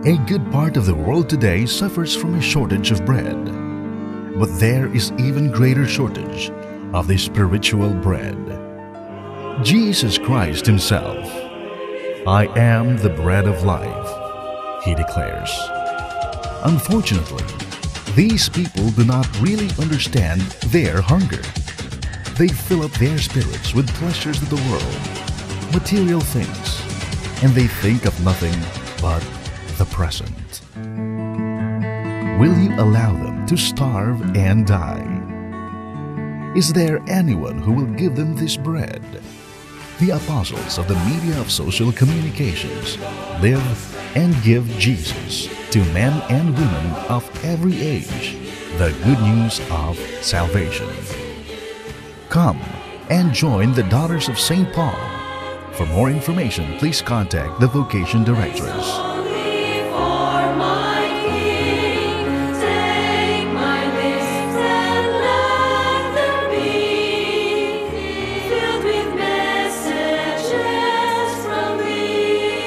A good part of the world today suffers from a shortage of bread. But there is even greater shortage of the spiritual bread. Jesus Christ Himself. "I am the bread of life," He declares. Unfortunately, these people do not really understand their hunger. They fill up their spirits with pleasures of the world, material things, and they think of nothing but the present. Will you allow them to starve and die? Is there anyone who will give them this bread? The apostles of the media of social communications live and give Jesus to men and women of every age the good news of salvation. Come and join the Daughters of St. Paul. For more information, please contact the Vocation Directress. Only for my King, take my lips and let them be filled with messages from thee.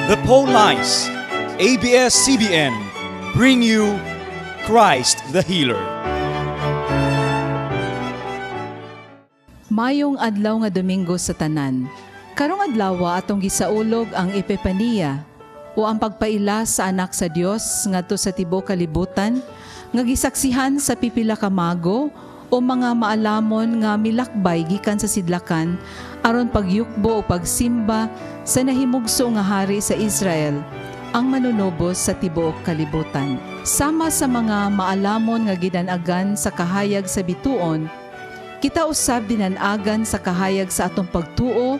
The Phone Lines, ABS-CBN, bring you Christ the Healer. Mayong adlaw nga Domingo sa tanan. Karong adlaw atong gisaulog ang Epipania o ang pagpaila sa anak sa Dios ngadto sa tibuok kalibutan nga gisaksihan sa pipila ka mago o mga maalamon nga milakbay gikan sa sidlakan aron pagyukbo o pagsimba sa nahimugso nga hari sa Israel, ang manunubos sa tibuok kalibutan. Sama sa mga maalamon nga gidanagan sa kahayag sa bituon, kita usab dinanagan sa kahayag sa atong pagtuo,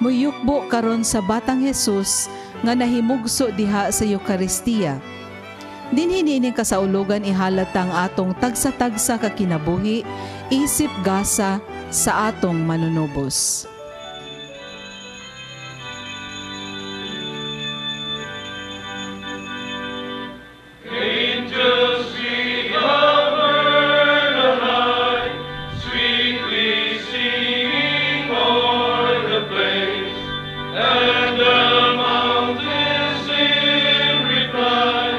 muyukbo karon sa batang Jesus nga nahimugso diha sa Eukaristiya. Dinhi niining kasaulugan ihalat ang atong tagsa-tagsa ka kinabuhi isip gasa sa atong manunubos. Angels we have heard aright, sweetly singing o'er the plains, and the mountains in reply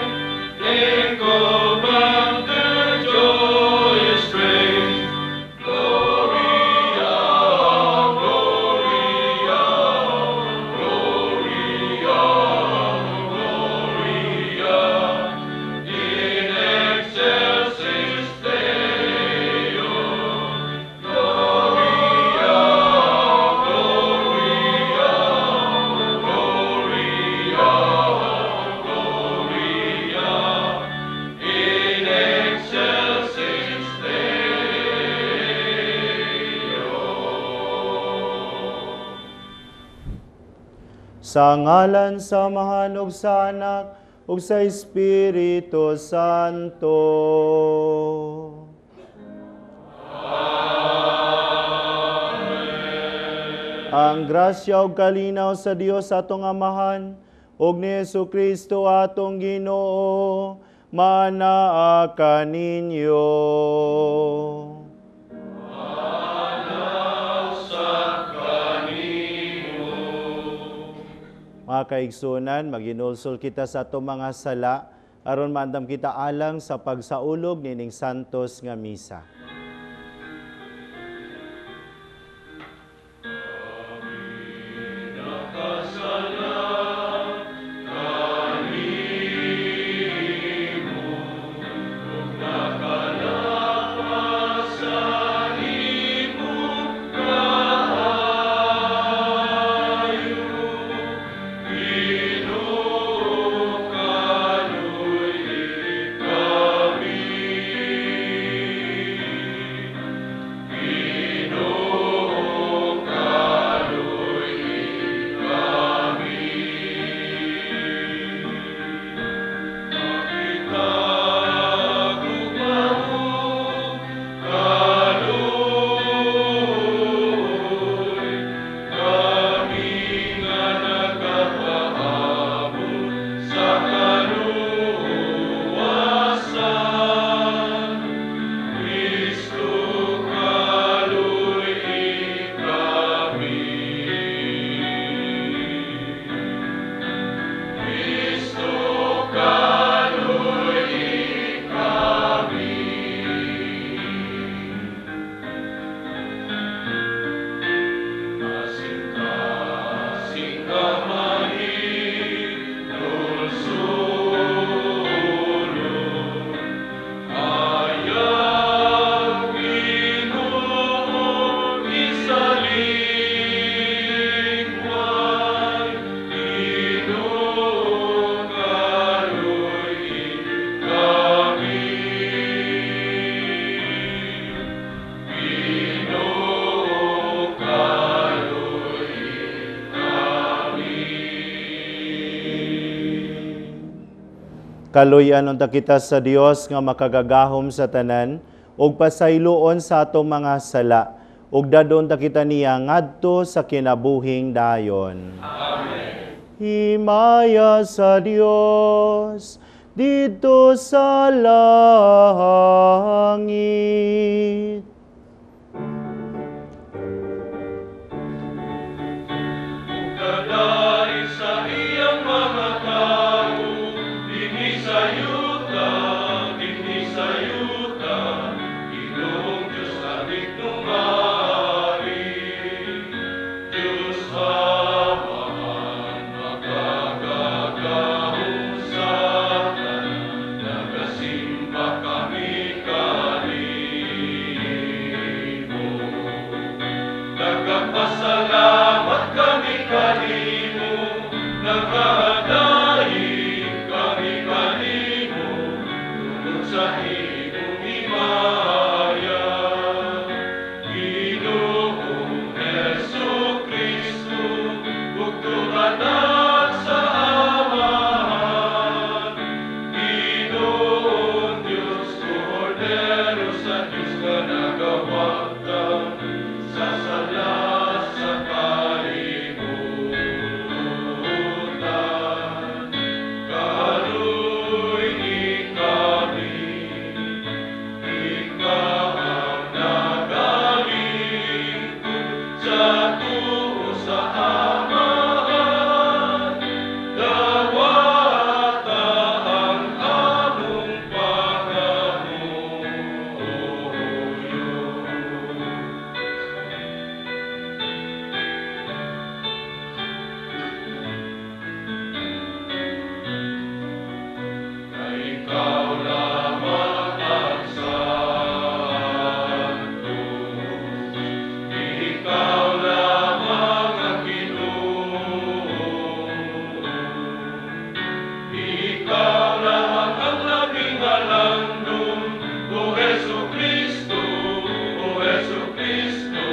echo back their joyous strains. Gloria, Gloria, Gloria, Gloria. In excelsis Deo. Gloria, Gloria, Gloria, Gloria. In excelsis Deo. Sa ngalan sa Amahan ug sa Anak ug sa Espiritu Santo. Ang grasya ug kalinaw sa Dios atong Amahan ug ni Hesukristo atong Ginoo manaa kaninyo. Mga kaigsunan, maginulsol kita sa atong mga sala aron maandam kita alang sa pagsaulog nining santos nga misa. Kaluy-an unta kita sa Dios nga makagagahom sa tanan ug pasayloon sa atong mga sala ug dadon ta kita niya ngadto sa kinabuhing dayon. Amen. Himaya sa Dios didto sa langit. Kadait sa iyang mga tao, dinhi sa yuta, Ginoong Diyos aming tumari. Diyos Amahan, makagagahom sa tanan, nagasimba kami kanimo. Nagapasalamat kami kanimo, nagahadaig kami kanimo, tungod sa imong himaya. Ginoong Hesus Kristo, bugtong Anak sa Amahan. Ginoong Dios, Kordero sa Dios nga nagawagtang sa sala sa kalibutan. Kaaluy ni kami, ikaw ang nagalingkod sa tuo sa Amahan. Dawata ang among pangamuyo. Kay ikaw lamang ang Santo, ikaw lamang ang Ginoo, ikaw lamang ang labing halangdon, O Hesu Kristo, O Hesu Kristo,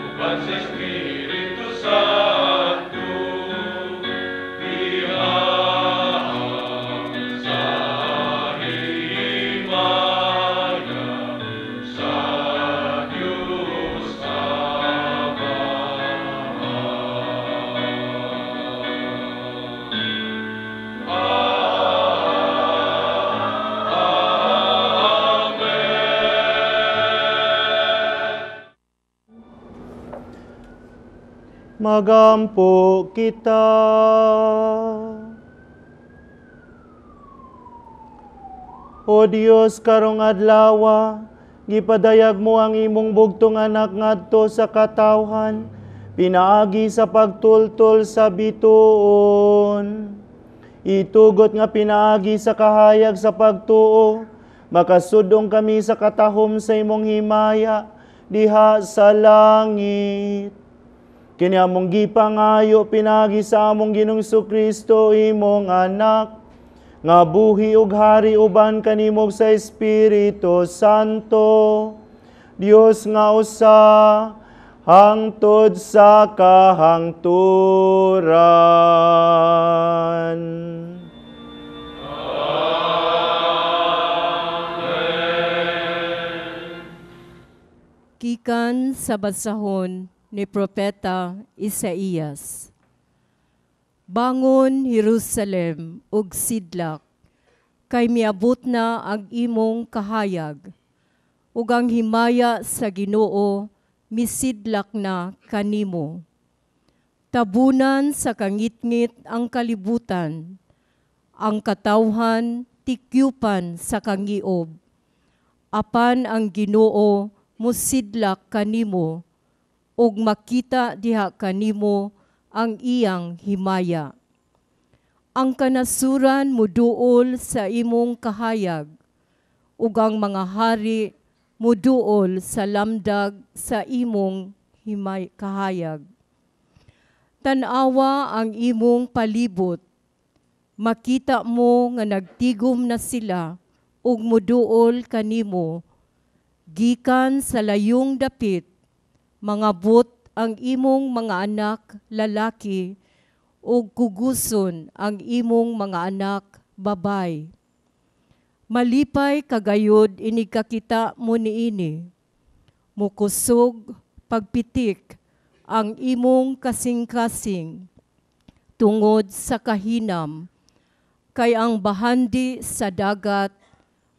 uban sa Espiritu Santo, diha sa himaya sa Diyos Ama. Amen. Magampo kita. O Dios, karong adlawa, gipadayag mo ang imong bugtong anak ngadto sa katawhan, pinaagi sa pagtultol sa bituon. Itugot nga pinaagi sa kahayag sa pagtuo, makasudong kami sa katahom sa imong himaya, diha sa langit. Kini among gipangayo pinaagi sa among Ginoong Kristo imong anak, nga buhi ug hari uban kanimo sa Espiritu Santo, Dios nga usa hangtod sa kahangturan. Gikan sa basahon ni Propeta Isaías. Bangon Jerusalem ug sidlak, kay miabot na ang imong kahayag, ug ang himaya sa Ginoo misidlak na kanimo. Tabunan sa kangitngit ang kalibutan, ang katawhan tikyupan sa kangiob. Apan ang Ginoo musidlak kanimo, ug makita diha kanimo ang iyang himaya. Ang kanasuran muduol sa imong kahayag, ug ang mga hari muduol sa lamdag sa imong kahayag. Tan-awa ang imong palibot, makita mo nga nagtigom na sila ug muduol kanimo. Gikan sa layong dapit, mangabot ang imong mga anak lalaki ug kuguson ang imong mga anak Babay. Malipay kagayod inig kakita mo niini. Mukusog pagpitik ang imong kasing-kasing tungod sa kahinam, kay ang bahandi sa dagat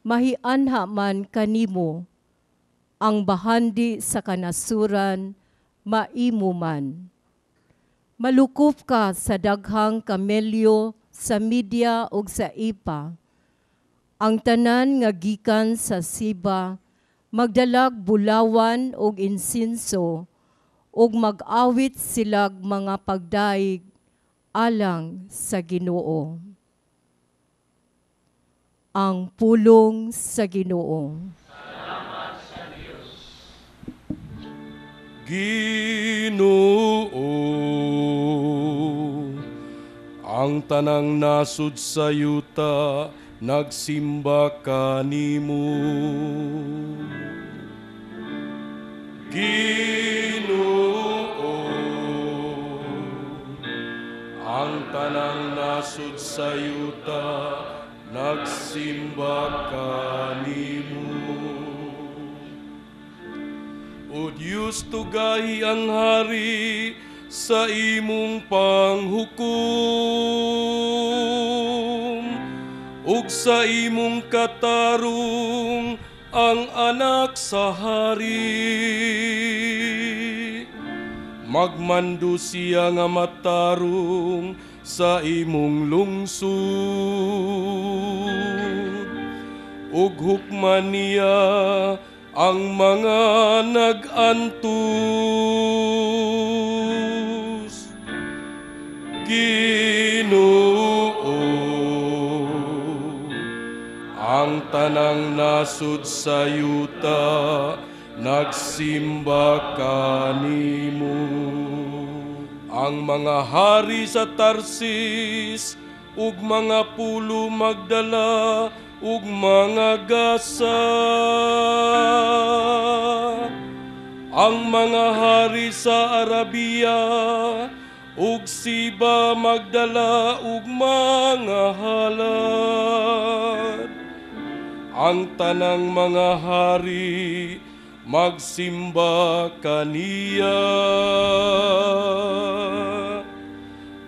mahianha man kanimo, ang bahandi sa kanasuran maimo man. Malukop ka sa daghang kamelyo sa Media ug sa Ipa. Ang tanan nga gikan sa Siba magdalag bulawan ug insinso ug mag-awit silag mga pagdaig alang sa Ginoo. Ang pulong sa Ginoo. Salamat sa Dios. Ginoo, ang tanang nasud sa yuta nagsimba kanimo. Ginoo, ang tanang nasud sa yuta nagsimba kanimo. O Diyos, tugahi ang hari sa imong panghukom, ug sa imong katarong ang anak sa hari. Magmando siya nga matarong sa imong lungsod, ug hukman niya ang mga nag-antos. Ginoo, ang tanang nasud sa yuta nagsimba kanimo. Ang mga hari sa Tarsis ug mga pulo magdala ug mga gasa. Ang mga hari sa Arabia ug Siba magdala ug mga halad. Ang tanang mga hari magsimba kaniya.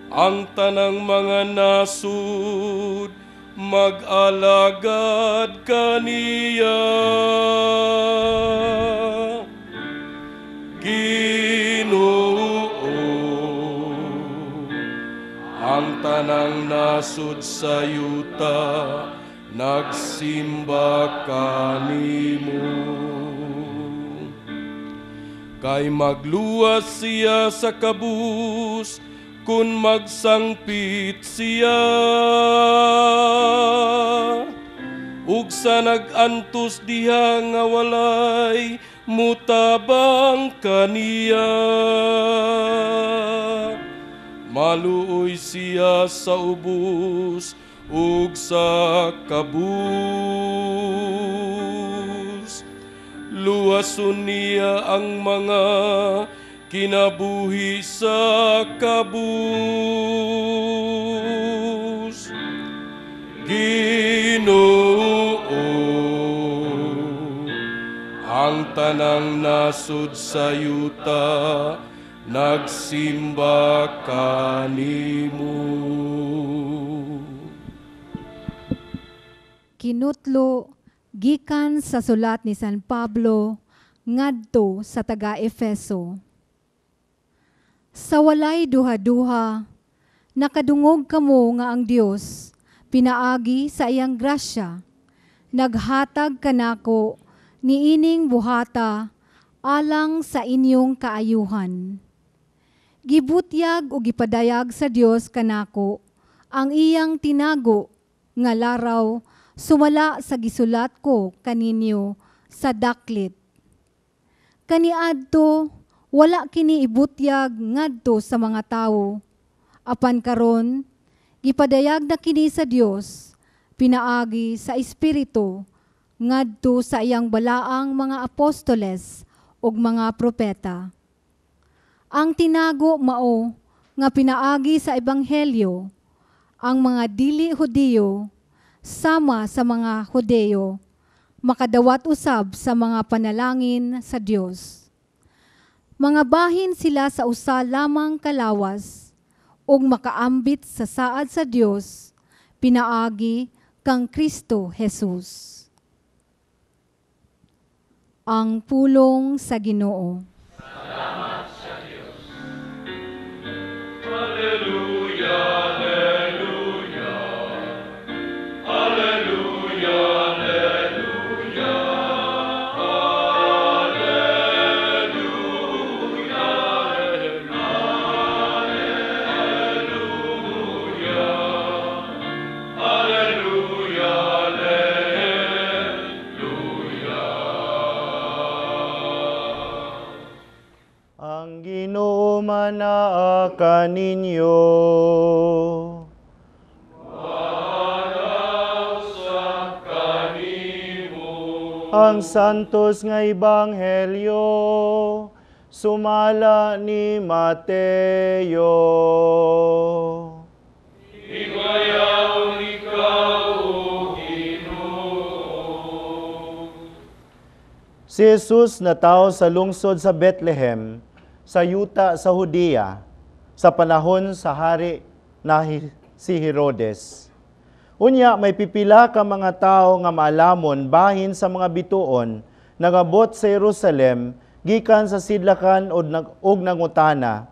Ang tanang mga nasud mag-alagad kaniya. Ginoo, ang tanang nasud sa yuta nagsimba kanimo. Kay magluwas siya sa kabus kun magsangpit siya, ug sa nag-antos diha nga walay mutabang kaniya. Maluoy siya sa ubos ug sa kabus. Luwason niya ang mga kinabuhi sa kabus. Ginoo, ang tanang nasud sa yuta nagsimba kanimo. Kinutlo gikan sa sulat ni San Pablo ngadto sa taga-Efeso. Sa walay duha-duha, nakadungog kamo nga ang Dios pinaagi sa iyang grasya, naghatag kanako niining buhata alang sa inyong kaayuhan. Gibutyag o gipadayag sa Dios kanako ang iyang tinago nga laraw sumala sa gisulat ko kaninyo sa daklit. Kaniadto wala kini ibutyag ngadto sa mga tawo, apan karon gipadayag na kini sa Dios pinaagi sa Espiritu ngadto sa iyang balaang mga apostoles ug mga propeta. Ang tinago mao nga pinaagi sa ebanghelyo ang mga dili Hudiyo sama sa mga Hudeo, makadawat usab sa mga panalangin sa Dios. Mga bahin sila sa usa lamang kalawas ug makaambit sa saad sa Dios pinaagi kang Kristo Jesus. Ang pulong sa Ginoo. Salamat sa Dios. Alleluia, alleluia. Alleluia, alleluia. Alleluia, alleluia. Alleluia, alleluia. Ang Ginoo manaa kaninyo. Ang santos nga ebanghelyo sumala ni Mateo. Higayaon ikaw, O Ginoo. Si Jesus natawo sa lungsod sa Bethlehem, sa yuta sa Judea, sa panahon sa hari na si Herodes. Unya may pipila ka mga tao nga maalamon bahin sa mga bituon nagabot sa Jerusalem gikan sa sidlakan og nangutana,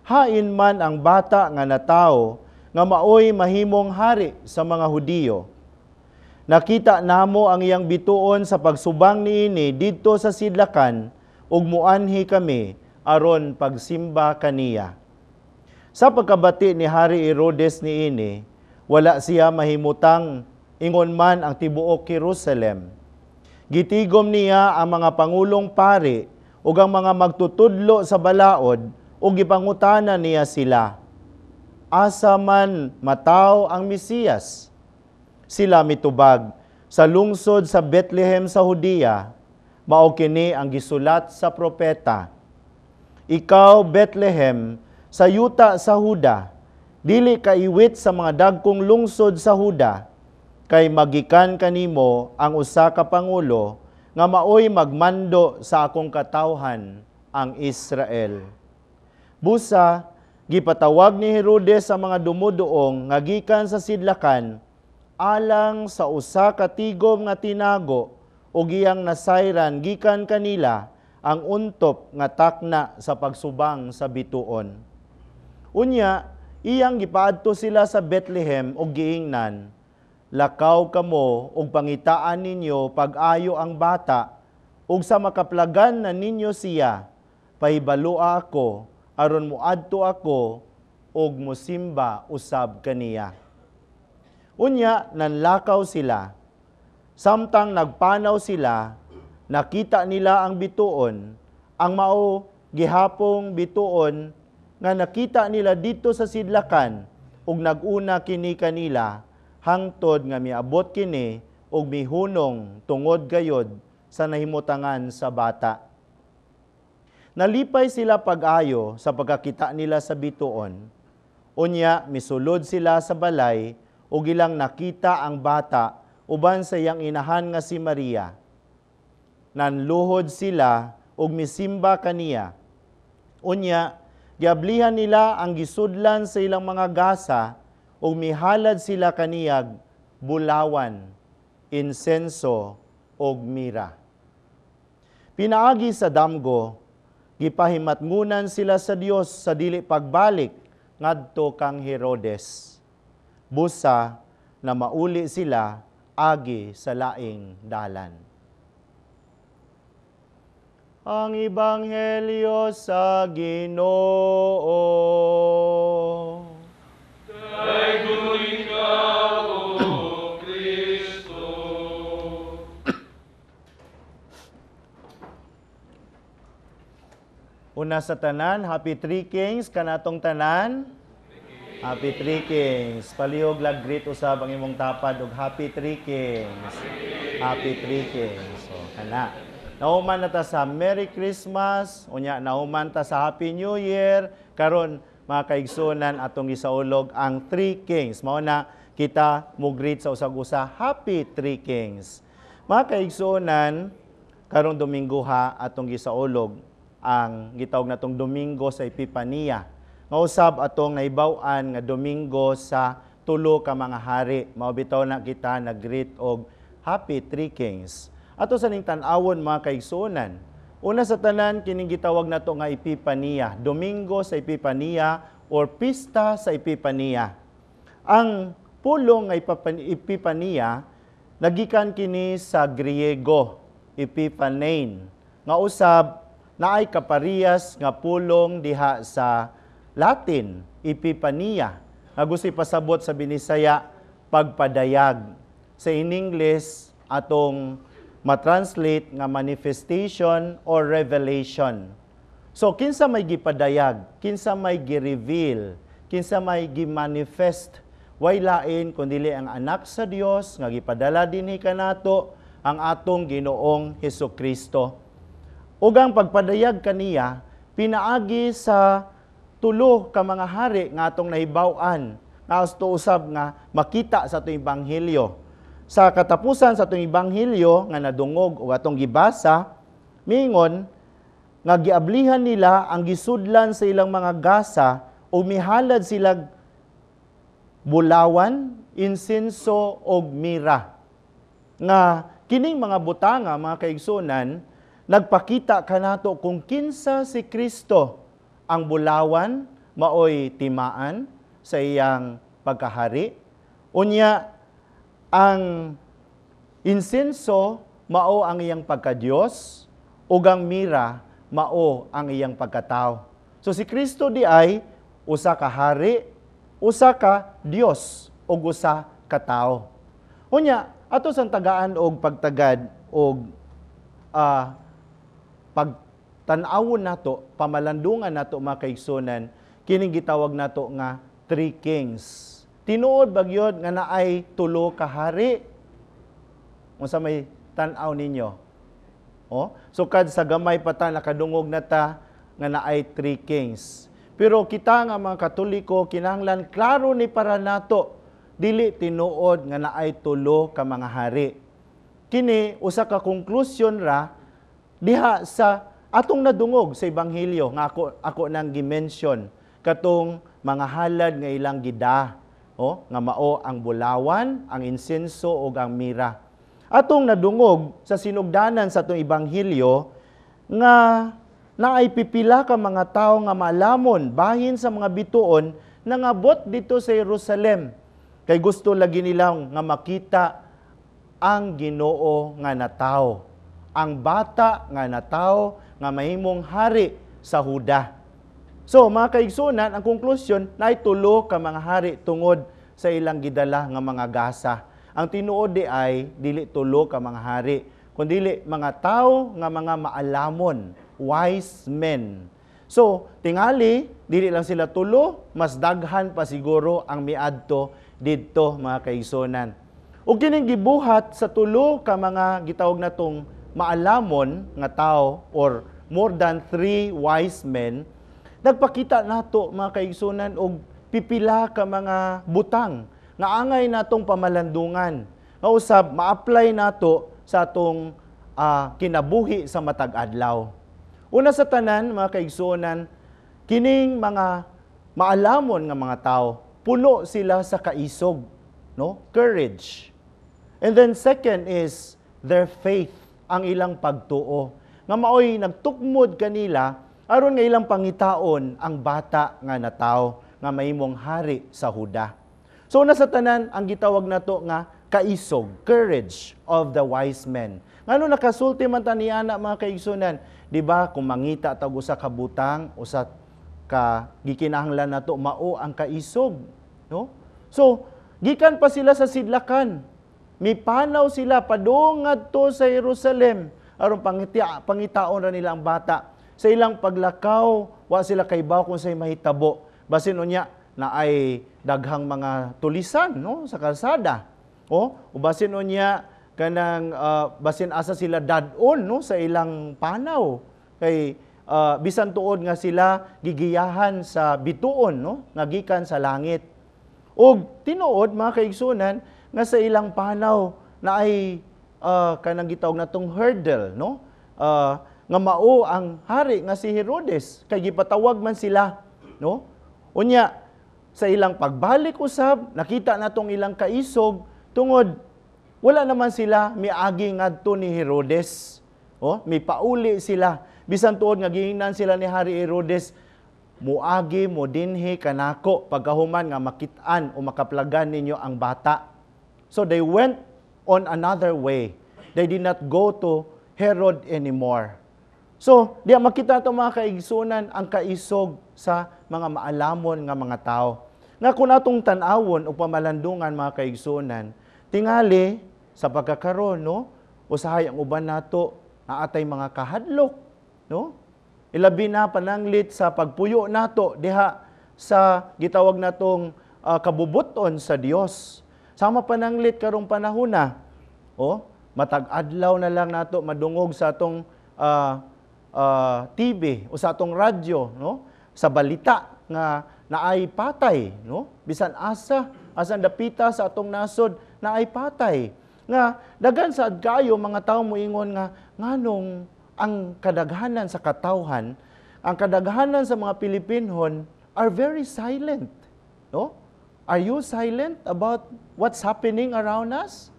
hain man ang bata nga natawo nga maoy mahimong hari sa mga Hudiyo. Nakita namo ang iyang bituon sa pagsubang niini didto sa sidlakan ug muanhi kami aron pagsimba kaniya. Sa pagkabati ni Hari Herodes niini, wala siya mahimutang ingon man ang tibuok Jerusalem. Gitigom niya ang mga pangulong pari ug ang mga magtutudlo sa balaod ug gipangutana niya sila, asa man mataw ang Mesiyas? Sila mitubag, sa lungsod sa Bethlehem sa Judea, mao kini ang gisulat sa propeta. Ikaw, Bethlehem, sa yuta sa Huda, dili kaiwit sa mga dagkong lungsod sa Huda, kay magikan kanimo ang usa ka pangulo nga maoy magmando sa akong katawhan, ang Israel. Busa, gipatawag ni Herodes ang mga dumuduong nga gikan sa sidlakan alang sa usa ka tigom nga tinago ug iyang nasayran gikan kanila ang untop nga takna sa pagsubang sa bituon. Unya, iyang gipaadto sila sa Bethlehem ug giingnan, lakaw kamo ug pangitaan ninyo pag-ayo ang bata, ug sa makaplagan na ninyo siya, pahibalua ako aron moadto ako ug mosimba usab kaniya. Unya, nanlakaw sila. Samtang nagpanaw sila, nakita nila ang bituon, ang mao gihapong bituon nga nakita nila dito sa sidlakan, ug naguna kini kanila hangtod nga miabot kini ug mihunong tungod gayod sa nahimutangan sa bata. Nalipay sila pag-ayo sa pagkakita nila sa bituon. Unya misulod sila sa balay ug ilang nakita ang bata uban sa iyang inahan nga si Maria. Nanluhod sila ug misimba kaniya. Unya giablihan nila ang gisudlan sa ilang mga gasa ug mihalad sila kaniyag bulawan, insenso ug mira. Pinaagi sa damgo, gipahimatngunan sila sa Dios sa dili pagbalik ngadto kang Herodes. Busa na mauli sila agi sa laing dalan. Ang Ebanghelyo sa Ginoo. Daigong ikaw, O Kristo. Una sa tanan, Happy Three Kings kanatong tanan. Happy Three Kings. Palihog lag greet usab ang imong tapad og Happy Three Kings. Happy Three Kings. So kana. Nahuman na ta sa Merry Christmas, unya nahuman ta sa Happy New Year, karon mga kaigsuonan, atong gisaulog ang Three Kings. Mao na kita mo-greet sa usag-usa, Happy Three Kings. Mga kaigsuonan, karong Domingo ha, atong gisaulog ang gitawag natong Domingo sa Epipania. Nga usab atong nahibaw-an nga Domingo sa tulo ka mga hari. Mao bitaw na kita nag-greet og Happy Three Kings. Ato sa ning tan-awon, mga kaigsuonan. Una sa tanan, kining gitawag nato nga Epipania, Domingo sa Epipania or Pista sa Epipania. Ang pulong nga Epipania nagikan kini sa Griego, epiphanein, nga usab naay kaparehas nga pulong diha sa Latin, Epiphania, nga gusto ipasabot sa Binisaya, pagpadayag. Sa in English, atong matranslate nga manifestation or revelation. So kinsa may gipadayag, kinsa may gi-reveal, kinsa may gi-manifest, way lain kundili ang anak sa Dios nga gipadala dinhi kanato, ang atong Ginoong Hesus Kristo. Ug ang pagpadayag kaniya pinaagi sa tulo ka mga hari nga atong nahibaw-an, nga gusto usab nga makita sa atong ebanghelyo. Sa katapusan sa atong ebanghelyo nga nadungog o atong gibasa, miingon nga giablihan nila ang gisudlan sa ilang mga gasa ug mihalad sila bulawan, insenso og mira. Nga kining mga butanga, mga kaigsunan, nagpakita kanato kung kinsa si Kristo. Ang bulawan maoy timaan sa iyang pagkahari. Unya ang insenso mao ang iyang pagkadiyos, ug ang mira mao ang iyang pagkatao. So si Kristo di ay usa ka hari, usa ka Dios, ug usa ka tawo. Unya ato sang tagaan og pagtagad og pagtan-awon nato, pamalandungan nato, mga kaigsunan, kining gitawag nato nga Three Kings. Tinuod ba gyud nga naay tulo ka hari? Unsa may tan-aw ninyo? Oh, sukad sa gamay pa ta nakadungog na ta nga naay Three Kings. Pero kita nga mga Katoliko, kinahanglan klaro ni para nato, dili tinuod nga naay tulo ka mga hari. Kini usa ka konklusyon ra diha sa atong nadungog sa ebanghelyo nga ako nang gi-mention katong mga halad nga ilang gida, oh, nga mao ang bulawan, ang insenso ug ang mira. Atong nadungog sa sinugdanan sa atong ebanghelyo nga naay pipila ka mga tawo nga maalamon bahin sa mga bituon nangabot dito sa Jerusalem kay gusto lagi nila nga makita ang Ginoo nga natawo, ang bata nga natawo nga mahimong hari sa Huda. So mga kaigsunan, ang konklusyon, naay tulo ka mga hari tungod sa ilang gidala nga mga gasa. Ang tinuod di ay dili tulo ka mga hari, kundili mga tawo nga mga maalamon, wise men. So tingali dili lang sila tulo, mas daghan pa siguro ang miadto didto, mga kaigsunan. Ug kining gibuhat sa tulo ka mga gitawag natong maalamon nga tawo or more than three wise men, nagpakita nato, mga kaigsunan, og pipila ka mga butang nga angay natong pamalandungan nga usab ma-apply nato sa atong kinabuhi sa matag adlaw. Una sa tanan, mga kaigsuonan, kining mga maalamon nga mga tao, puno sila sa kaisog, no? Courage. And then second is their faith, ang ilang pagtuo. Nga maoy nagtukmod kanila aron nga ilang pangitaon ang bata nga natawo nga mahimong hari sa Huda. So una sa tanan, ang gitawag nato nga kaisog, courage of the wise men. Ngano nakasulti man ta niana, mga kaigsunan, di ba, kung mangita tag usa ka butang, usa ka gikinahanglan nato mao ang kaisog, no? So gikan pa sila sa sidlakan. Mipanaw sila padung ngadto sa Jerusalem aron pangitaon ra nila ang bata. Sa ilang paglakaw, wa sila kaybaw kung say mahitabo. Basin unya na ay daghang mga tulisan, no, sa kalsada. O basin unya kanang basin asa sila dad-on, no, sa ilang panaw kay Bisan tuod nga sila gigiyahan sa bituon, no, nga gikan sa langit. Og tinuod, mga kaigsunan, nga sa ilang panaw na ay kanang gitawag natong hurdle, no, nga mao ang hari nga si Herodes kay gipatawag man sila, no. Unya sa ilang pagbalik usab, nakita natong ilang kaisog tungod wala naman sila miagi ngadto ni Herodes. Oh, mipauli sila bisan tuod nga giingnan sila ni Hari Herodes, "Muagi mo dinhi kanako pagkahuman nga makit-an o makaplagan ninyo ang bata." So they went on another way. They did not go to Herod anymore. So, diya makita ato, mga kaigsunan, ang kaisog sa mga maalamon nga mga tao. Nga kung atong tan-awon o pamalandungan, mga kaigsunan, tingali sa pagkakaron, no, usahay ang uban nato naatay mga kahadlok, no? Ilabi na pananglit sa pagpuyo nato diha sa gitawag natong kabubuton sa Dios. Sama pananglit karong panahon na, oh, matag adlaw na lang nato madungog sa atong TV o sa atong radyo, no, sa balita nga naay patay, no, bisan asa asan dapita sa atong nasod naay patay. Nga daghan sad kayo mga tawo moingon nga nganong ang kadaghanan sa katawhan, ang kadaghanan sa mga Pilipinhon are very silent, no? Are you silent about what's happening around us?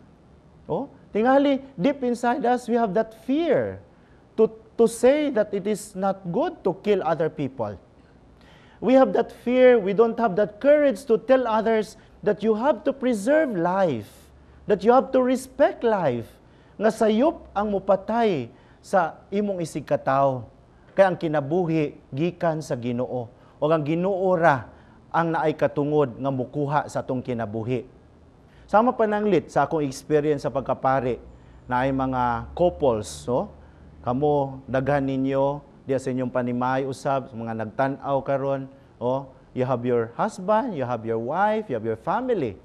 Oh, tingali deep inside us we have that fear to say that it is not good to kill other people. We have that fear, we don't have that courage to tell others that you have to preserve life, that you have to respect life, nga sayop ang mupatay sa imong isigkatawo. Kay ang kinabuhi gikan sa Ginoo. O ang Ginoo ra ang naay katungod nga mukuha sa atong kinabuhi. Sama pananglit sa akong experience sa pagkapari, na ay mga couples, no? Kamo, daghan ninyo diya sa inyong panimay usab, sa mga nagtan-aw karon, oh, you have your husband, you have your wife, you have your family.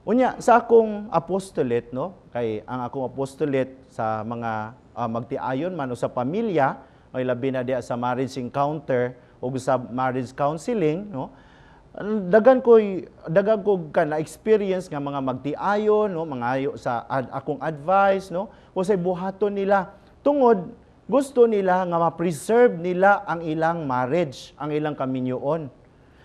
Unya sa akong apostolate, no, kay ang akong apostolate sa mga magtiayon man o sa pamilya, ay labi na diya sa marriage encounter o sa marriage counseling, no. Daghan ko ka na experience nga mga magtiayon, no, mga ayo sa akong advice, no, usay buhaton nila tungod gusto nila nga ma-preserve nila ang ilang marriage, ang ilang kaminyoon.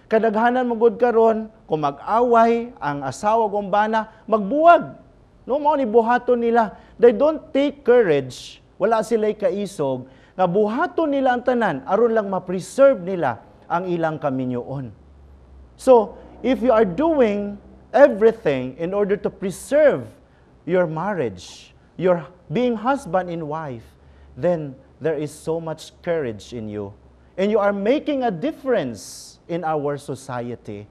Kadaghanan mo gud karon, kung mag-away ang asawa ug bana, magbuwag. No, mao ni buhaton nila. They don't take courage, wala sila'y kaisog nga buhaton nila ang tanan aron lang ma-preserve nila ang ilang kaminyoon. So, if you are doing everything in order to preserve your marriage, your being husband and wife, then there is so much courage in you. And you are making a difference in our society.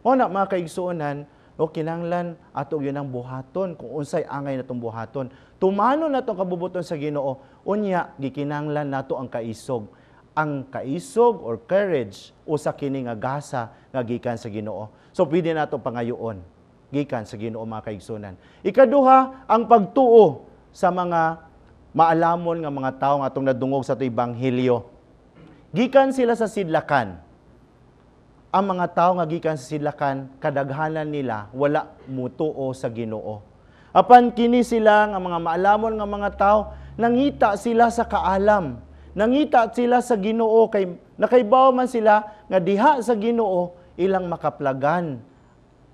Mao na, mga kaigsuonan, no, kinanglan ato yun ang buhaton kung unsay angay natong buhaton. Tumanon nato ang kabubuton sa Ginoo, unya gikinanglan nato ang kaisog. Ang kaisog or courage usa kini nga gasa nga gikan sa Ginoo. So pwede nato pangayoon gikan sa Ginoo, mga kaigsunan. Ikaduha, ang pagtuo sa mga maalamon nga mga tawo nga atong nadungog sa ato ebanghelyo. Gikan sila sa sidlakan. Ang mga tao nga gikan sa sidlakan, kadaghanan nila wala mutuo sa Ginoo. Apan kini sila nga mga maalamon nga mga tao, nangita sila sa kaalam. Nangita sila sa Ginoo kay nakaibaw man sila nga diha sa Ginoo ilang makaplagan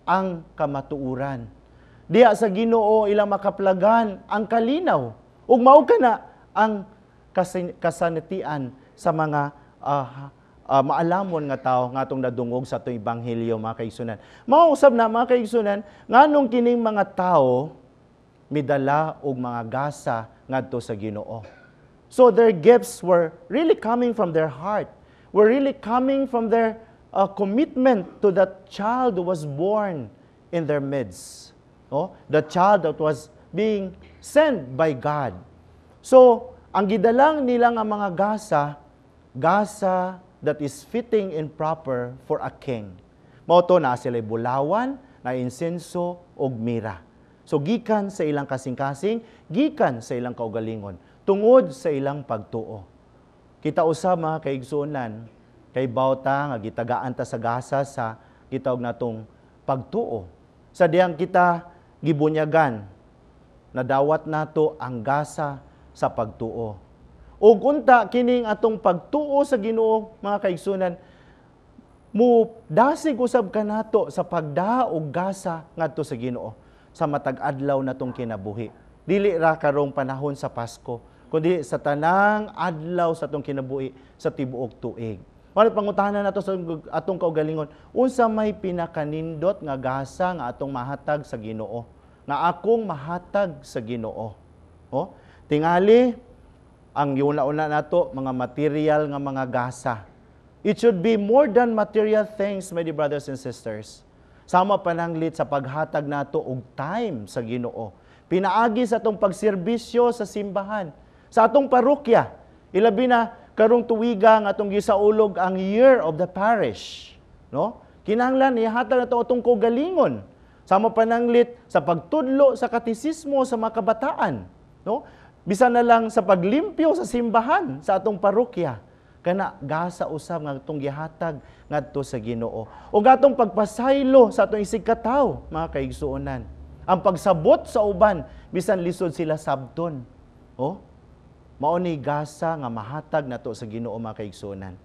ang kamatuoran. Diha sa Ginoo ilang makaplagan ang kalinaw. Ug mao kana ang kasanatian sa mga maalamon nga tao nga atong nadungog sa atong ebanghelyo, mga kaigsunan. Mao usab na, mga kaigsunan, nganong kining mga tao midala og mga gasa ngadto sa Ginoo. So their gifts were really coming from their heart, were really coming from their commitment to that child who was born in their midst. Oh, the child that was being sent by God. So, ang gidalang nila nga mga gasa, gasa that is fitting and proper for a king. Mao to na sila'y bulawan, na insenso ug mira. So gikan sa ilang kasing-kasing, gikan sa ilang kaugalingon, tungod sa ilang pagtuo. Kita usab, mga kaigsuonan, kay bawta nga gitagaan ta sa gasa sa gitawag natong pagtuo. Sa diyang kita gibunyagan, nadawat nato ang gasa sa pagtuo. Ug unta kining atong pagtuo sa Ginoo, mga kaigsuonan, mo dasig usab kanato sa pagdaa og gasa ngadto sa Ginoo sa matag adlaw natong kinabuhi. Dili ra karong panahon sa Pasko, kundi sa tanang adlaw sa atong kinabuhi sa tibuok tuig. Wala pangutana nato sa atong kaugalingon, unsa may pinakanindot nga gasa nga atong mahatag sa Ginoo, nga akong mahatag sa Ginoo? Oh, tingali ang yuna-una nato mga material nga mga gasa. It should be more than material things, my dear brothers and sisters. Sama pananglit sa paghatag nato og time sa Ginoo. Pinaagi sa atong pagserbisyo sa simbahan, sa atong parokya. Ilabi na karong tuwiga nga atong gisaulog ang Year of the Parish, no? Kinahanglan ihatag nato atong kaugalingon. Sama pananglit sa pagtudlo sa katisismo sa mga kabataan, no? Bisan na lang sa paglimpyo sa simbahan sa atong parokya. Kana gasa usab nga atong gihatag ngadto sa Ginoo. O atong pagpasaylo sa atong isigkatawo, mga kaigsuonan. Ang pagsabot sa uban bisan lisod sila sabton. Oh, mao ni gasa nga mahatag nato sa Ginoo, mga kaigsuonan.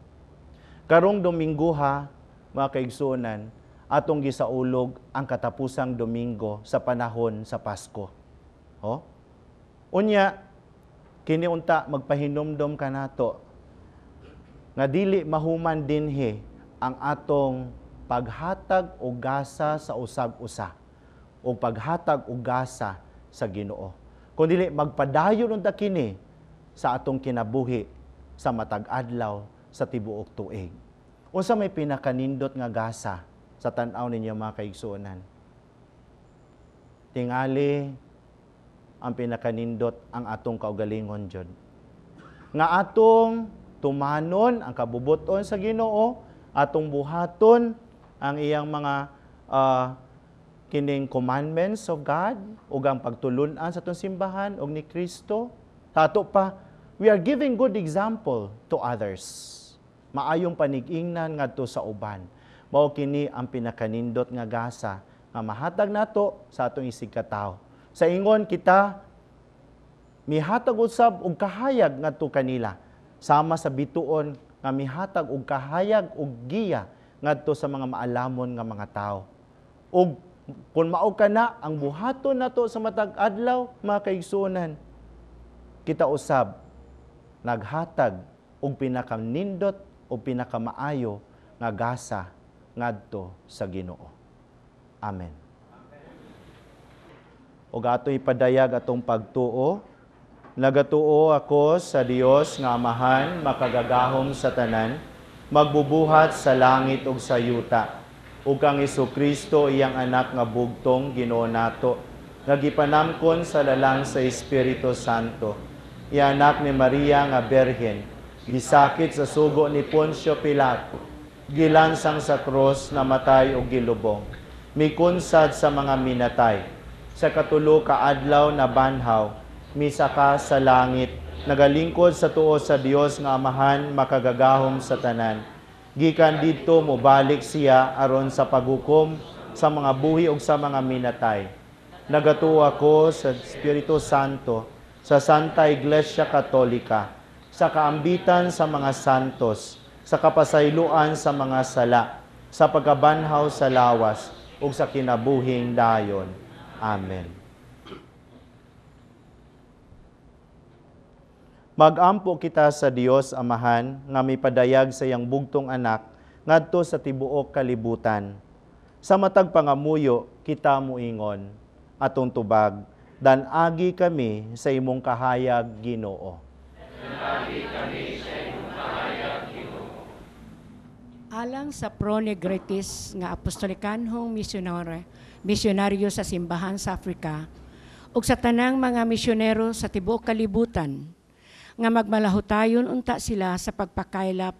Karong Domingo ha, mga kaigsuonan, atong gisaulog ang katapusang Domingo sa panahon sa Pasko. Oh? Unya kini unta magpahinumdom kanato nga dili mahuman dinhi ang atong paghatag og gasa sa usag-usa o paghatag og gasa sa Ginoo. Kun dili magpadayon unta kini sa atong kinabuhi sa matag adlaw sa tibuok tuig. Unsa may pinakanindot nga gasa sa tan-aw ninyo, mga kaigsuonan? Tingali ang pinakanindot ang atong kaugalingon jud. Nga atong tumanon ang kabubuton sa Ginoo, atong buhaton ang iyang mga kining commandments of God ug ang pagtulun-an sa atong simbahan ug ni Kristo. Sa ato pa, we are giving good example to others. Maayong panig-ingnan ngadto sa uban. Mao kini ang pinakanindot nga gasa nga mahatag nato sa atong isigkatawo. Sa ingon kita mihatag usab og kahayag ngadto kanila, sama sa bituon nga mihatag og kahayag og giya ngadto sa mga maalamon nga mga tawo. Ug kung mao kana ang buhaton nato sa matag adlaw, mga kaigsuonan, kita usab naghatag og pinakanindot o pinakamaayo nga gasa ngadto sa Ginoo. Amen. Ug ato ipadayag atong pagtuo. Nagatuo ako sa Dios nga Amahan, makagagahom sa tanan, magbubuhat sa langit ug sa yuta, ug kang Hesukristo, iyang anak nga bugtong, Ginoo nato, nga gipanamkon sa lalang sa Espiritu Santo, iya anak ni Maria nga Berhen, gisakit sa sugo ni Poncio Pilato, gilansang sa krus, namatay ug gilubong, mikunsad sa mga minatay, sa katulo ka adlaw na banhaw, misaka sa langit, nagalingkod sa tuo sa Dios nga Amahan, makagagahom sa tanan. Gikan didto mobalik siya aron sa paghukom sa mga buhi ug sa mga minatay. Nagatuo ako sa Espiritu Santo, sa Santa Iglesia Katolika, sa kaambitan sa mga santos, sa kapasayloan sa mga sala, sa pagkabanhaw sa lawas, ug sa kinabuhing dayon. Amen. Magampo kita sa Dios Amahan nga mipadayag sa iyang bugtong anak ngadto sa tibuok kalibutan. Sa matag pangamuyo kita moingon, atong tubag, dan-agi kami sa imong kahayag, Ginoo. Dan-agi kami sa imong kahayag, Ginoo. Alang sa Pro Nigritis nga apostolikanhong misyonaryo sa simbahan sa Afrika ug sa tanang mga misyonero sa tibuok kalibutan, nga magmalahutayon unta sila sa pagpakaylap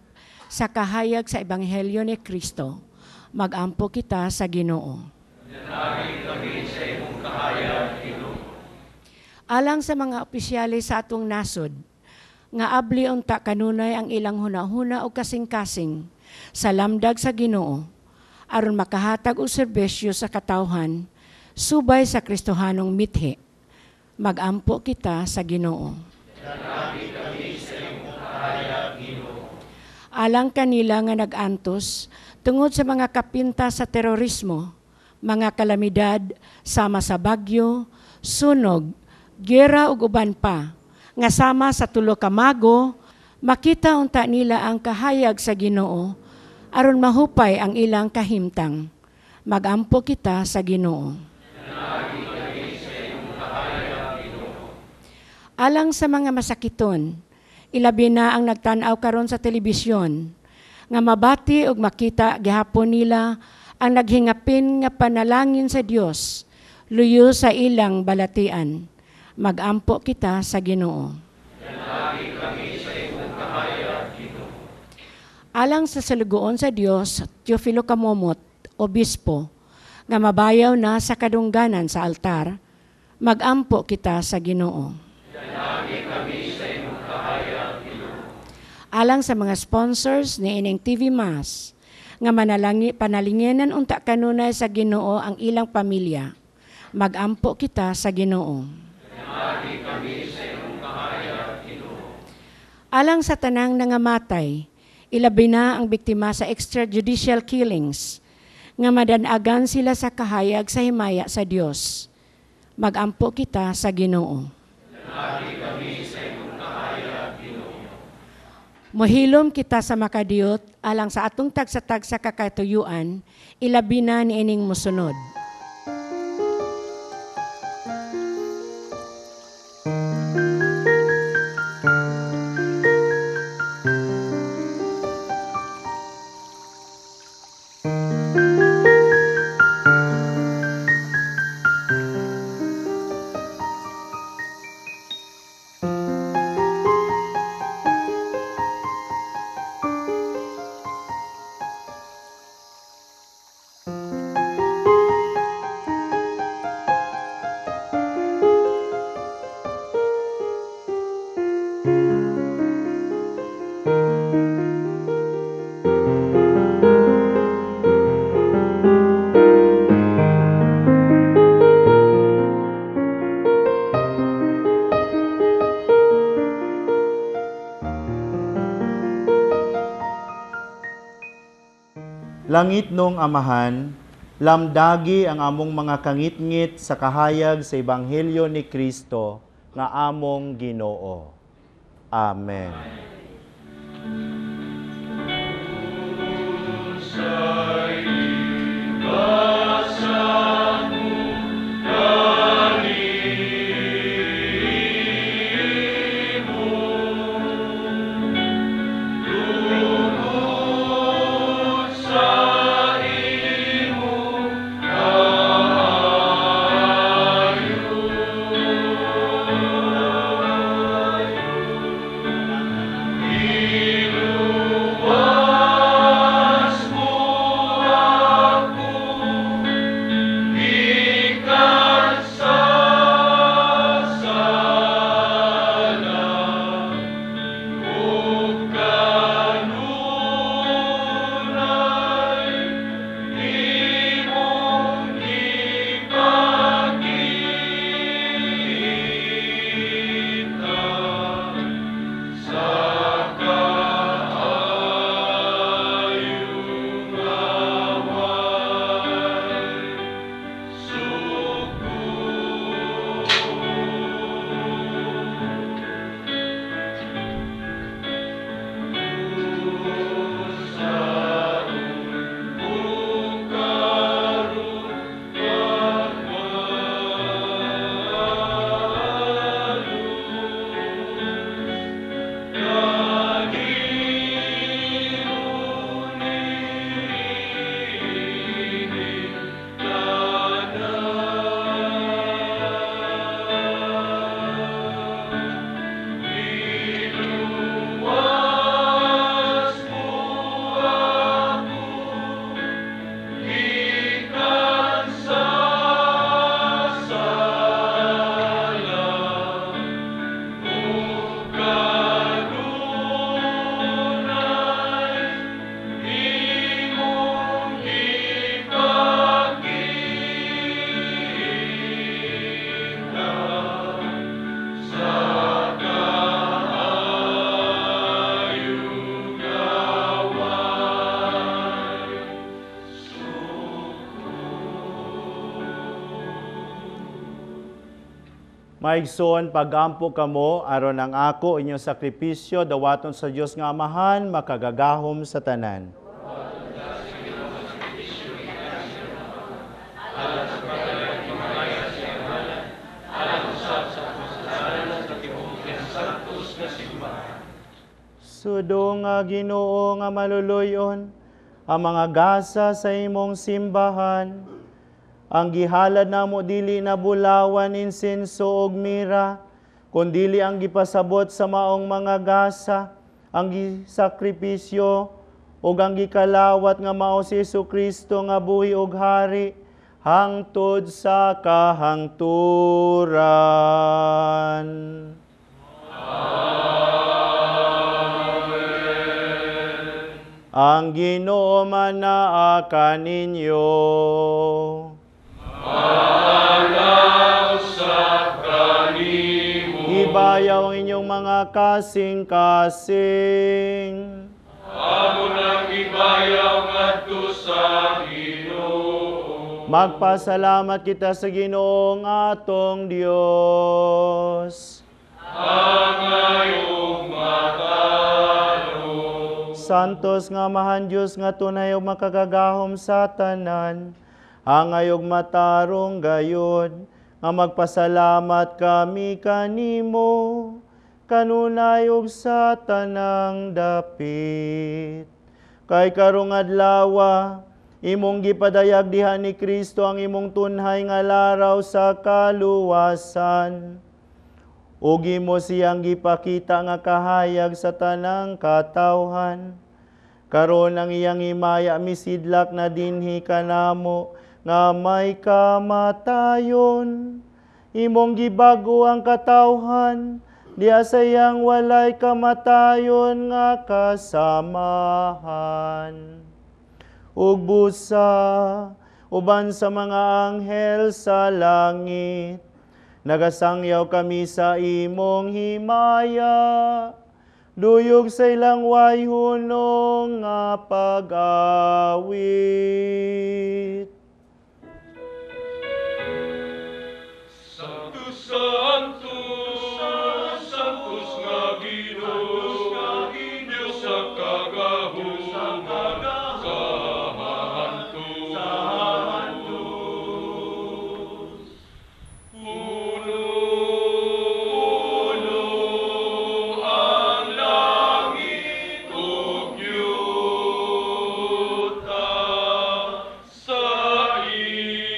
sa kahayag sa Ebanghelyo ni Kristo. Magampo kita sa Ginoo. Dan-agi kami sa imong kahayag, Ginoo. Alang sa mga opisyales sa atong nasod, nga abli unta kanunay ang ilang hunahuna o kasing-kasing sa lamdag sa Ginoo aron makahatag og serbisyo sa katawhan subay sa Kristohanong mithi. Magampo kita sa Ginoo. Alang kanila nga nag-antos tungod sa mga kapinta sa terorismo, mga kalamidad sama sa bagyo, sunog, giyera ug uban pa, nga sama sa tulo ka mago, makita unta nila ang kahayag sa Ginoo aron mahupay ang ilang kahimtang. Magampo kita sa Ginoo. Alang sa mga masakiton, ilabi na ang nagtan-aw karon sa telebisyon, nga mabati ug makita gihapon nila ang naghingapin nga panalangin sa Dios, luyo sa ilang balatian. Magampo kita sa Ginoo. Alang sa salugoon sa Dios, Teofilo Camomot, obispo, nga mabayaw na sa kadungganan sa altar, magampo kita sa Ginoo. Alang sa mga sponsors ni ining TV Mass, nga panalinginan unta kanunay sa Ginoo ang ilang pamilya, magampo kita sa Ginoo. Alang sa tanang nangamatay, ilabi na ang biktima sa extrajudicial killings, nga madanagan sila sa kahayag sa himaya sa Dios. Magampo kita sa Ginoo. Mohilom kita sa makadiyot alang sa atong tagsa-tagsa kakatuyuan, ilabi na niining mosunod. Langit nung Amahan, lamdagi ang among mga kangitngit sa kahayag sa Ebanghelyo ni Kristo nga among Ginoo. Amen. Maigsoon, pagampo kamo aron ang ako inyong sakripisyo dawaton sa Dios nga Amahan makagagahom sa tanan. Sudo nga Ginoo nga maluluyon ang mga gasa sa imong simbahan. Ang gihalad namo dili na bulawan, insenso ug mira, kundili ang gipasabot sa maong mga gasa, ang gisakripisyo ug ang gikalawat nga mao si Hesukristo nga buhi ug hari hangtod sa kahangturan. Amen. Ang Ginoo manaa kaninyo. Ibayaw ang inyong mga kasing-kasing. Amo nang ibayaw ngadto sa Ginoo. Magpasalamat kita sa Ginoong atong Dios. Angay ug matarong. Santos nga Amahan Dios nga tunay ug makagagahom sa tanan, angay ug matarong gayod nga magpasalamat kami kanimo kanunay ug sa tanang dapit. Kay karong adlawa imong gipadayag diha ni Kristo ang imong tunhay nga laraw sa kaluwasan. Ug imo siyang gipakita nga kahayag sa tanang katawhan. Karon ang iyang himaya misidlak na dinhi kanamo nga may kamatayon. Imong gibago ang katawhan diha sa iyang walay kamatayon nga kasamahan. Ug busa uban sa mga anghel sa langit, nagasangyaw kami sa imong himaya, duyog sa ilang way hunong nga pag-awit. Sanctus, Sanctus, Sanctus nga Ginoo, Dios sa kagahuman, sa hantos. Puno, puno ang langit ug yuta sa imong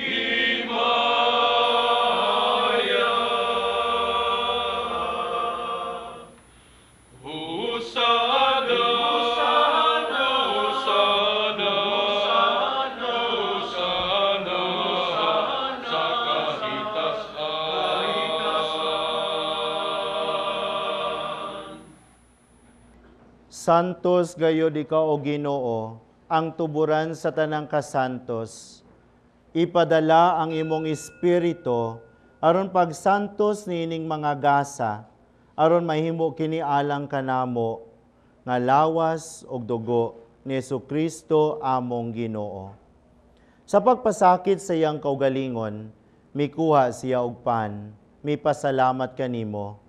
himaya. Hosana, Hosana, Hosana sa kahitasan. Santos gayod ikaw o Ginoo, ang tuburan sa tanang kasantos. Ipadala ang imong espiritu aron pagsantos niining mga gasa, aron mahimo kini alang kanamo nga lawas ug dugo ni Hesukristo among Ginoo. Sa pagpasakit sa iyang kaugalingon, mikuha siya og pan, mipasalamat kanimo,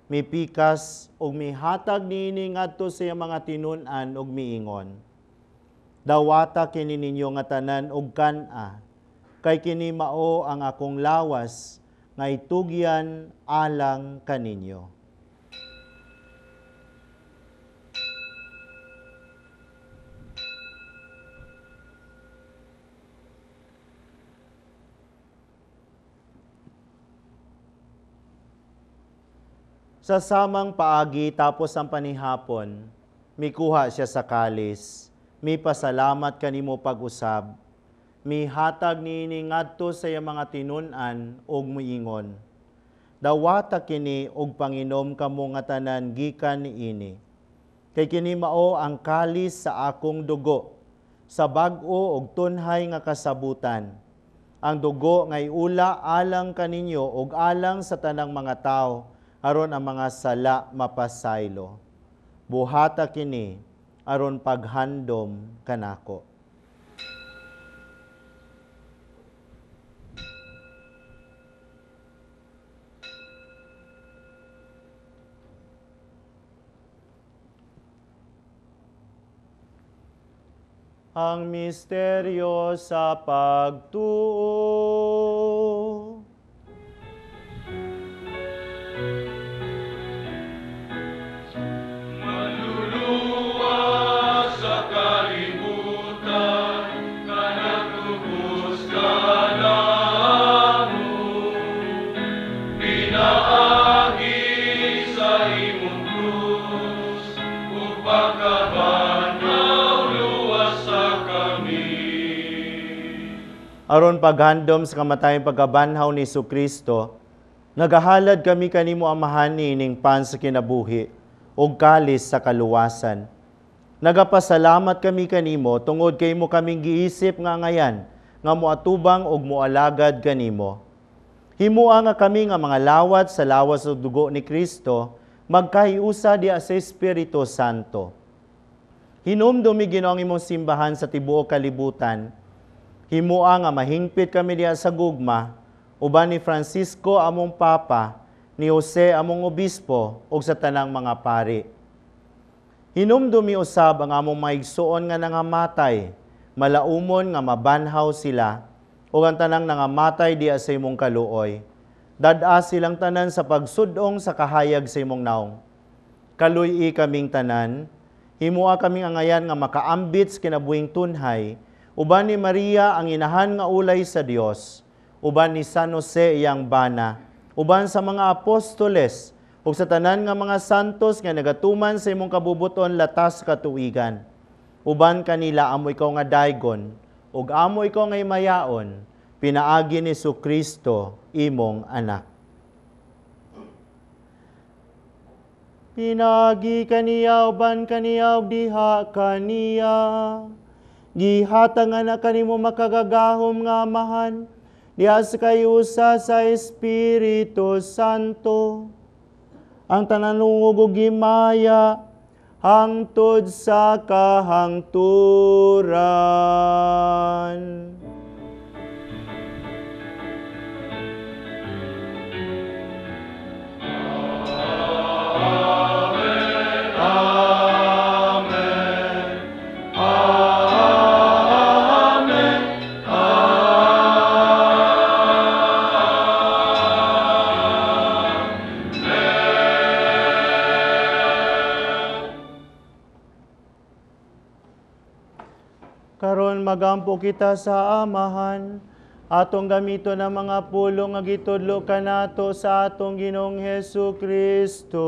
mipikas ug mihatag niini ngadto sa iyang mga tinun-an ug miingon. Dawata kini ninyo nga tanan og kan-a, kay kini mao ang akong lawas nga itugyan alang kaninyo. Sa samang paagi tapos ang panihapon, mikuha siya sa kalis, mipasalamat kanimo pag-usab, mihatag niini ngadto sa iyang mga tinun-an ug miingon. Dawata kini og panginom kamo nga tanan gikan niini. Kay kini mao ang kalis sa akong dugo, sa bag-o og tunhay nga kasabutan. Ang dugo nga iula alang kaninyo ug alang sa tanang mga tawo, aron ang mga sala mapasaylo. Buhata kini aron paghandom kanako. Ang misteryo sa pagtuo. Manluluwas sa kalibutan, kanagtubos ka namo. Pinaagi sa imong krus, ug pagkabanhaw luwas sa kami. Aron paghandom sa kamatayon pagkabanhaw ni Kristo, nagahalad kami kanimo Amahan niining pan sa kinabuhi ug kalis sa kaluwasan. Nagapasalamat kami kanimo tungod kay imo kaming giisip nga ngayan nga moatubang ug moalagad kanimo. Himua nga kami nga mga lawat sa lawas ug dugo ni Kristo magkahiusa diha sa Espiritu Santo. Hinumdumi Ginoo ang imong simbahan sa tibuok kalibutan. Himua nga mahingpit kami diha sa gugma, uban ni Francisco among Papa, ni Jose among Obispo, ug sa tanang mga pari. Hinumdumi usab ang among maigsuon nga nangamatay, malaumon nga mabanhaw sila, ug ang tanang nangamatay diha sa imong kaluoy. Dad-a silang tanan sa pagsudong sa kahayag sa imong naong. Kaluy-i kaming tanan, himua kaming angayan nga makaambit sa kinabuhing tunhay, uban ni Maria ang inahan nga ulay sa Dios, uban ni San Jose iyang bana, uban sa mga apostoles, ug sa tanan nga mga santos nga nagatuman sa imong kabubuton latas katuigan. Uban kanila amo ikaw nga daygon, ug amo ikaw nga himayaon, pinaagi ni Kristo imong anak. Pinaagi kaniya uban kaniya ug diha kaniya, gihatag nga na kanimo makagagahom nga Amahan, diha sa kayusa sa Espiritu Santo, ang tananungog ug himaya hangtod sa kahangturan. Amen. Amen. Karon magampo kita sa Amahan, atong gamiton ang mga pulong nga gitudlo kanato sa atong Ginoong Hesus Kristo.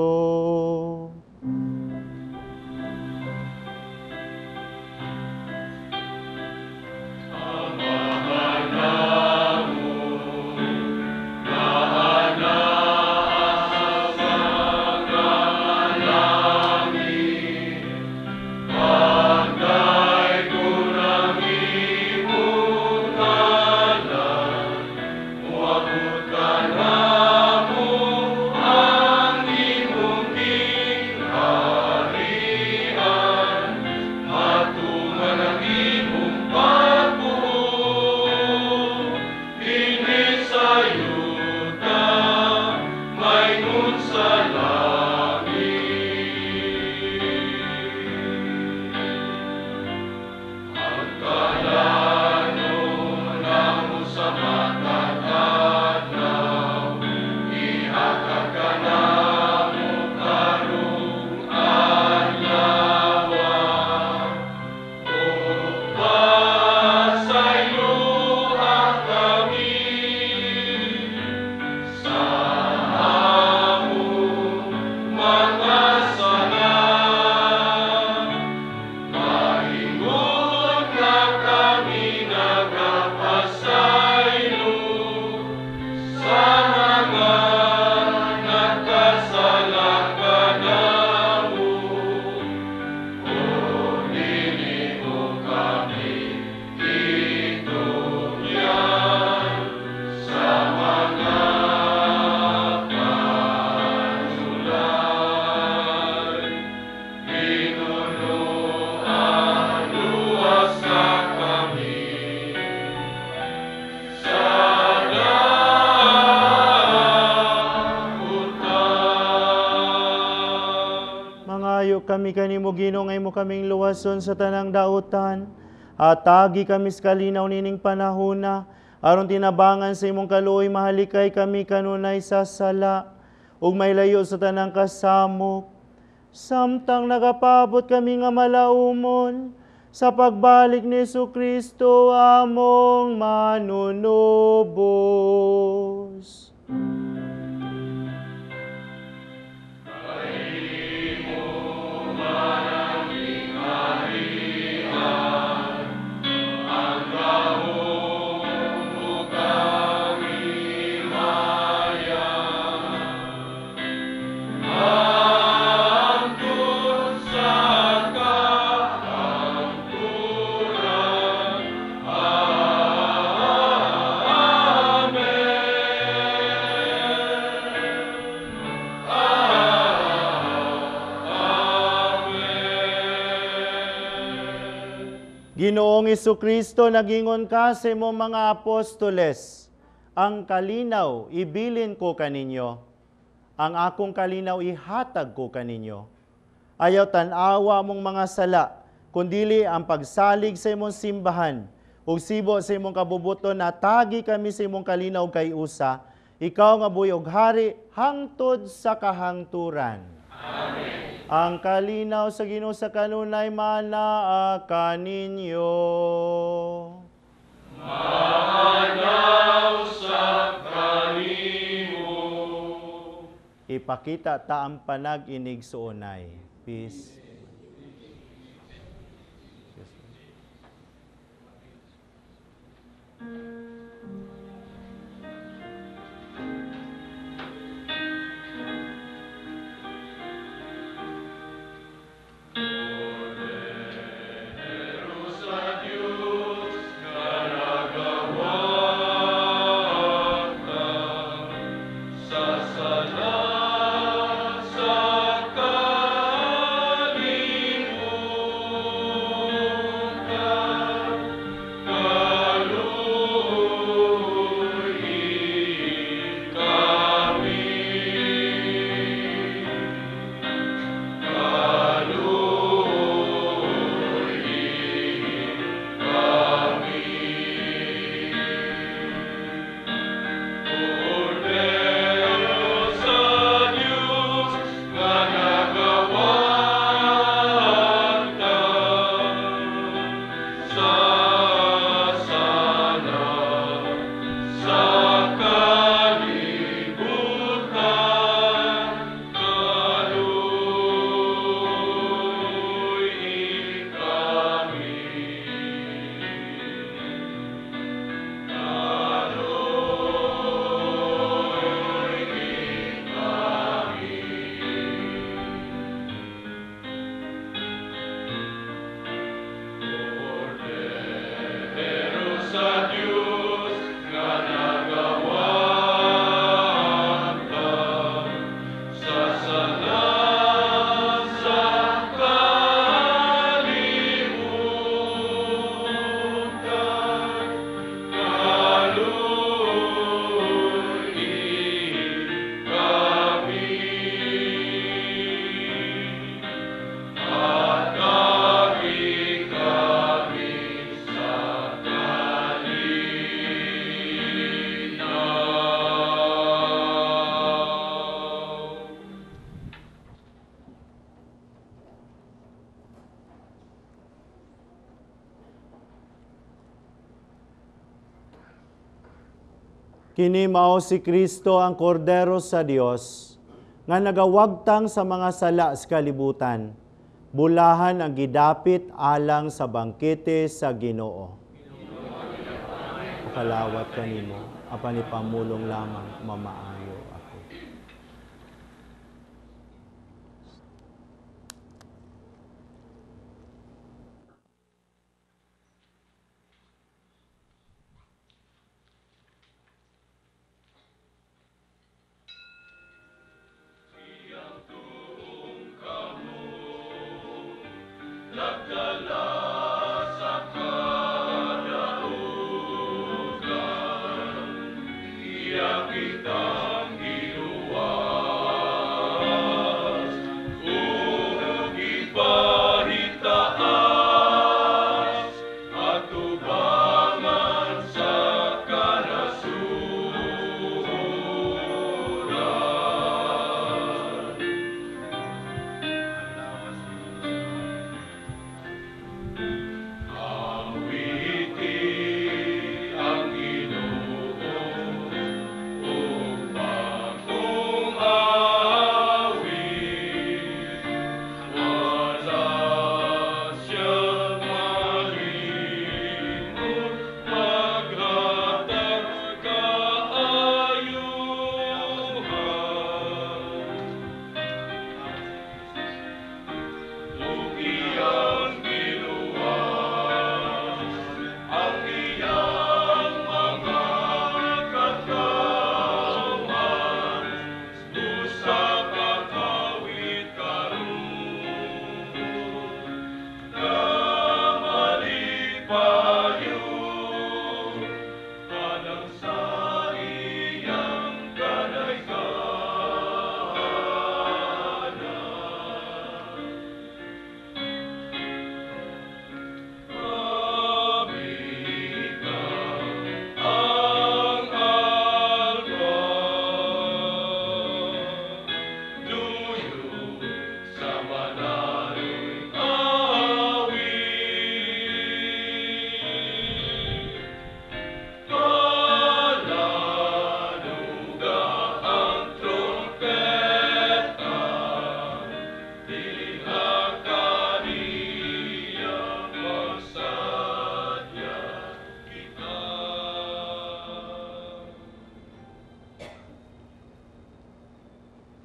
Mangayo kami kanimo Ginoo nga imo kaming luwason sa tanang dautan. Hatagi kami sa kalinaw nining panahona, aron tinabangan sa imong kaluoy mahalikay kami kanunay sa sala, ug mailayo sa tanang kasamok. Samtang nagapabot kami nga malaumon sa pagbalik ni Jesucristo among manunubos. Ginoong Jesucristo, nagingon ka sa imong mga apostoles, ang kalinaw ibilin ko kaninyo, ang akong kalinaw ihatag ko kaninyo. Ayaw tan-awa mong mga sala, kundili ang pagsalig sa imong simbahan, ug sibo sa imong kabubuton, natagi kami sa imong kalinaw kay usa, ikaw nga buhi og hari hangtod sa kahangturan. Amen. Ang kalinaw sa Ginoo sa kanunay manaa kaninyo. Maanaw sa kanimo. Ipakita ta ang panag-inig suonay. Peace. Kini mao si Kristo ang Kordero sa Dios nga nagawagtang sa mga sala sa kalibutan. Bulahan ang gidapit alang sa bangkete sa Ginoo. Kalawat kanimo, apan ipamulong lamang mamaayo ako. Ug ipahitaas ang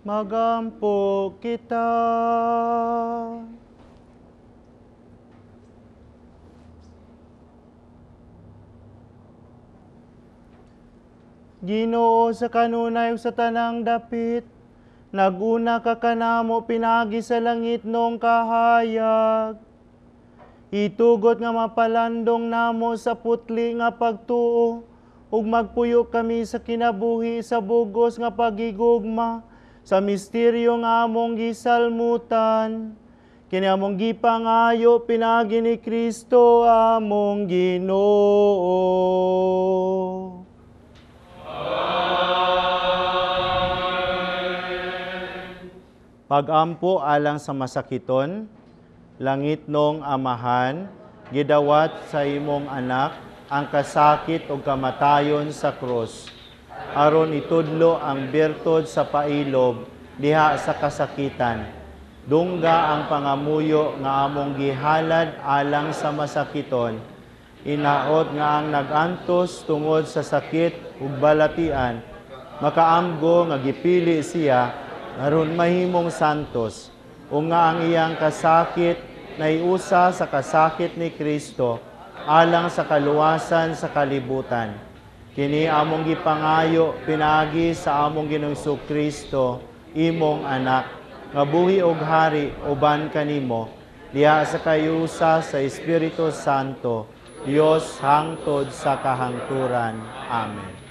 Magampo kita. Ginoo, sa kanunay ug sa tanang dapit, naguna ka kanamo pinagi sa langit nong kahayag. Itugot nga mapalandong namo sa putli nga pagtuo ug magpuyo kami sa kinabuhi sa bugos nga pagigugma sa misteryo nga among gisalmutan. Kini among gipangayo pinagi ni Kristo among Ginoo. Pagampo alang sa masakiton, langit nong amahan, gidawat sa imong anak ang kasakit o kamatayon sa krus. Aron itudlo ang birtud sa pailob diha sa kasakitan. Dungga ang pangamuyo nga among gihalad alang sa masakiton. Inaot nga ang nagantos tungod sa sakit ug balatian, makaamgo nga gipili siya aron mahimong santos, o nga ang iyang kasakit naiusa sa kasakit ni Kristo alang sa kaluwasan sa kalibutan. Kini among gipangayo pinaagi sa among Ginoong Kristo, imong anak, nga buhi og hari uban kanimo diha sa kayusa sa Espiritu Santo, Dios hangtod sa kahangturan. Amen.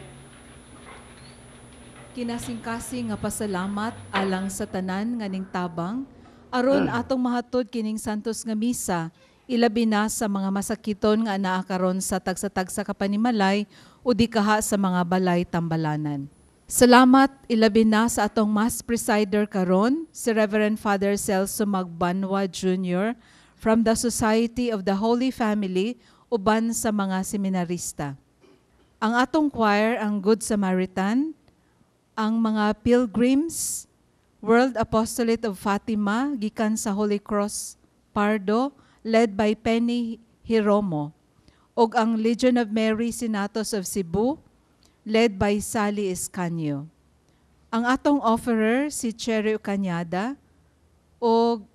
Kinasingkasing nga pasalamat alang sa tanan nga ning tabang aron atong mahatod kining santos nga misa, ilabi na sa mga masakiton nga anaa karon sa tagsa-tagsa ka panimalay o di kaha sa mga balay tambalanan. Salamat ilabi na sa atong mass presider karon, si Reverend Father Celso Magbanwa Jr. from the Society of the Holy Family uban sa mga seminarista. Ang atong choir, ang Good Samaritan, ang mga pilgrims, World Apostolate of Fatima, gikan sa Holy Cross Pardo, led by Penny Hiromo, ug ang Legion of Mary Sinatos of Cebu, led by Sally Escanio. Ang atong offerer, si Cherry Cañada, ug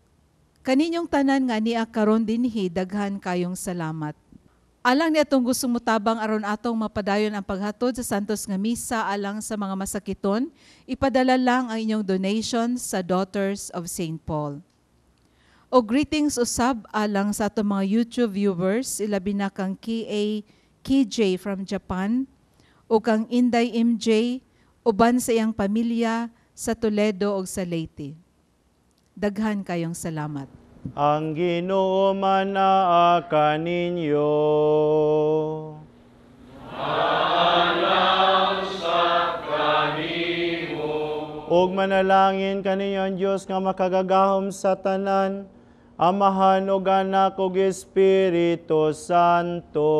kaninyong tanan nga niya karon dinhi, daghan kayong salamat. Alang ni atong gustong mutabang aron atong mapadayon ang paghatod sa Santos nga Misa alang sa mga masakiton, ipadala lang ang inyong donations sa Daughters of St. Paul. O greetings usab alang sa atong mga YouTube viewers, ilabi na kang KA KJ from Japan, o kang Inday MJ, uban sa iyang pamilya sa Toledo o sa Leyte. Daghan kayong salamat. Ang Ginoo manaa kaninyo. Alang sa kanimo. Ug manalangin kaninyo ang Dios nga makagagahom sa tanan, Amahan ug Anak ug Espiritu Santo.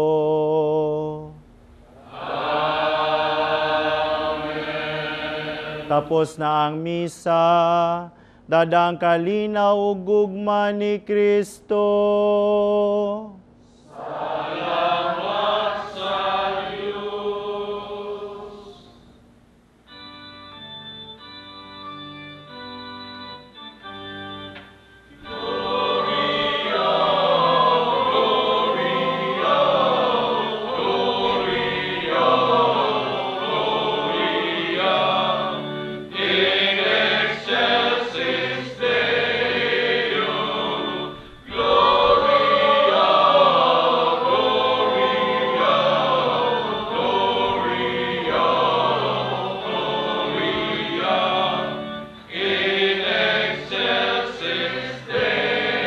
Amen. Tapos na ang misa. Dadang kalinaw ug gugma ni Kristo. Salamat sa Dios. Gloria, Gloria, Gloria, Gloria in excelsis Deo. Gloria, Gloria, Gloria, Gloria in excelsis Deo.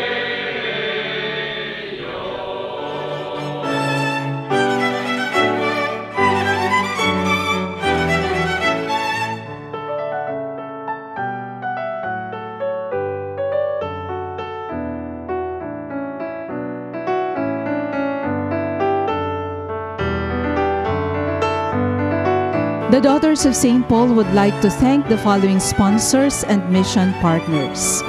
The Daughters of St. Paul would like to thank the following sponsors and mission partners.